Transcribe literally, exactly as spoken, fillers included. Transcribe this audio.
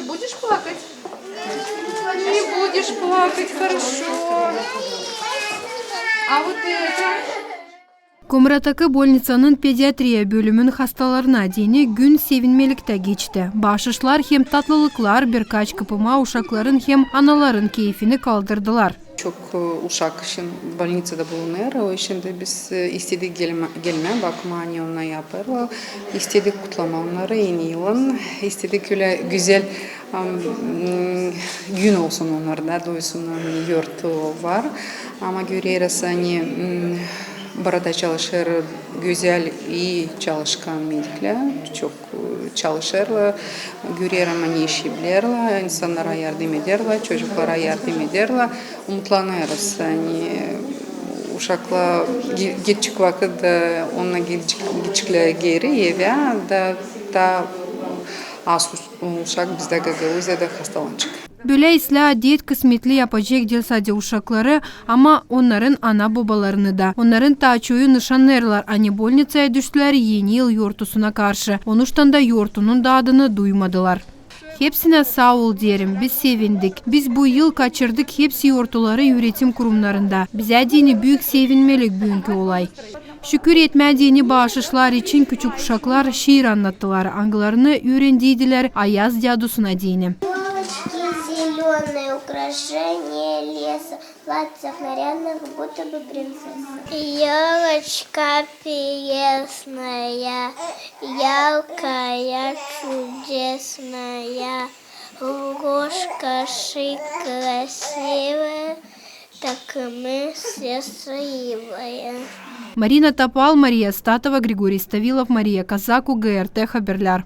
Будешь плакать? Не будешь плакать, хорошо. А вот это? Komratakı bolnitsanın pediatriya bölümün hastalarına deyni gün sevinmeliktä geçti. Baaşışlar hem tatlılıklar birkaç kıpıma uşakların hem anaların keyfini kaldırdılar. Çok e, uşak için bolnitsada bulunêr. O için dä biz e, istedik gelmä, gelmä, bakmaa, ne onnar yapêrlar. İstedik kutlamaa onnarı eni yılın. İstedik ölä gözäl am, m, gün olsun onnarda, duysunnar, ani yurt var. Ama göreriz, ani m, burada çalışêr gözäl, ii çalışkan mediklär. Çok e, çalışêrlar. Görerim, ani işleerlär, insannara yardım ederlär, çocuklara yardım ederlär. Umutlanêrız, ani uşaklar ge- geçecek vakıt da onnar gidecek, gideceklär geeri evä, da taa az uş- uşak bizdä Gagauziyada hastalanacek. Bölä islää adet kısmetli yapacek diil sade uşakları, ama onnarın ana-bobalarını da. Onnarın taa çoyu nışanêrlar, ani bolnitsaya düştülär Eni yıl yortusuna karşı. Onuştan da yortunun dadını duymadılar. Hepsinä saa ol deerim, biz sevindik. Biz bu yıl kaçırdık hepsi yortuları üüretim kurumnarında. Bizä deyni büük sevinmelik büünkü olay. Şükür etmää deyni baaşışlar için küçük uşaklar şiir annattılar, angılarını üürendiydilär Ayaz dädusuna deyni. Ёлочки зелёные, украшения леса, в платьях нарядных, будто бы принцесса. Ёлочка прелестная, яркая, чудесная, в рожках красивая, так и мы счастливая. Марина Тапал, Мария Статова, Григорий Ставилов, Мария Казаку, Г Р Т Haberlär.